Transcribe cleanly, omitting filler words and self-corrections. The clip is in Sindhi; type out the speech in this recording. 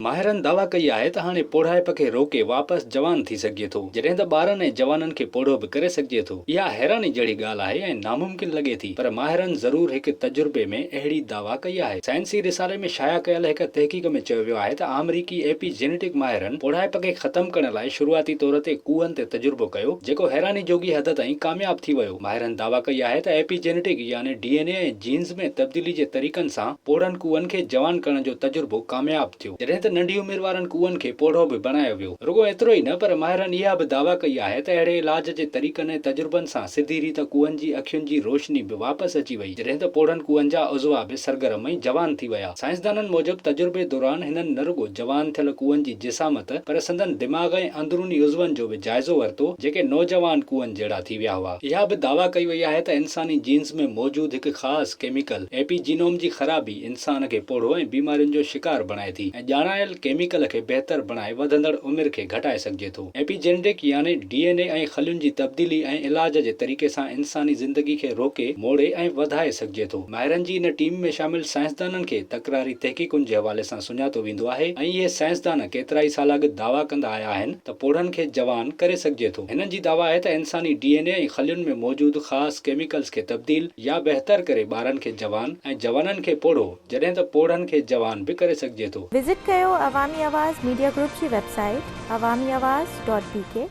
ماهرن دعويٰ ڪئي آهي ته هاڻي پوڙهائپ کي روڪي واپس جوان ٿي سگهجي ٿو، جڏهن ته ٻارن ۽ جوانن کي پوڙهو به ڪري سگهجي ٿو. اها حيراني جهڙي ڳالهه آهي ۽ ناممڪن لڳي ٿي، پر ماهرن ضرور هڪ تجربي ۾ اهڙي دعويٰ ڪئي آهي. سائنسي رسالي ۾ شايع ڪيل هڪ تحقيق ۾ چيو ويو آهي ته آمريڪي ايپي جينيٽڪ ماهرن پوڙهائپ کي ختم ڪرڻ لاء شروعاتي طور تي ڪوئن تي تجربو ڪيو، جيڪو حيراني جوڳي حد تائين ڪامياب ٿي ويو. ماهرن دعويٰ ڪئي آهي ته ايپي جينيٽڪ يعني ڊي اين اي ۽ جينز ۾ تبديلي جي طريقن سان پوڙهن ڪوئن کي جوان ڪرڻ جو تجربو ڪامياب ٿيو، جڏهن ته ننڍي عمر وارن ڪوئن کي پوڙهو به بڻايو ويو. رڳو ايترو ئي نه پر ماهرن اها به دعويٰ ڪئي آهي ته اهڙي علاج جي طريقن ۽ تجربن سان سڌي ريت ڪوئن جي اکين جي روشني به واپس اچي وئي، جڏهن ته پوڙهن ڪوئن جا عضوا به سرگرم ۽ جوان ٿي ويا. سائنسدانن موجب تجربي دوران هنن نه رڳو جوان ٿيل ڪوئن جي جسامت پر سندن دماغ ۽ اندروني عضون جو به جائزو ورتو، جيڪي نوجوان ڪوئن جهڙا ٿي ويا هئا. اها به دعويٰ ڪئي وئي آهي ته انساني جينز ۾ موجود هڪ خاص ڪيميڪل ايپي جينوم جي خرابي انسان کي پوڙهو ۽ بيمارين جو شڪار بڻائي ٿي ۽ ڄاڻايل ڪيميڪل کي بهتر بڻائي وڌندڙ عمر کي گهٽائي سگهجي ٿو. ايپي جينيٽڪ يعني ڊي اين اي ۽ خلين جي تبديلي ۽ علاج جي طريقي سان انساني زندگي کي روڪي، موڙي ۽ وڌائي سگهجي ٿو. ماهرن جي ان ٽيم ۾ شامل سائنسدانن کي تڪراري تحقيقن جي حوالي سان سڃاتو ويندو آهي ۽ اهي سائنسدان ڪيترائي سال اڳ دعويٰ ڪندا آيا آهن ته پوڙهن کي جوان ڪري سگهجي ٿو. هنن جي دعويٰ آهي ته انساني ڊي اين اي ۽ خلين ۾ موجود خاص ڪيميڪلز کي تبديل يا بهتر ڪري ٻارن کي جوان ۽ جوانن کي پوڙهو جڏهن ته پوڙهن کي جوان به ڪري سگهجي ٿو. وزٽ ڪيو عوامي آواز ميڊيا گروپ جي website Awami Awaz dot B K.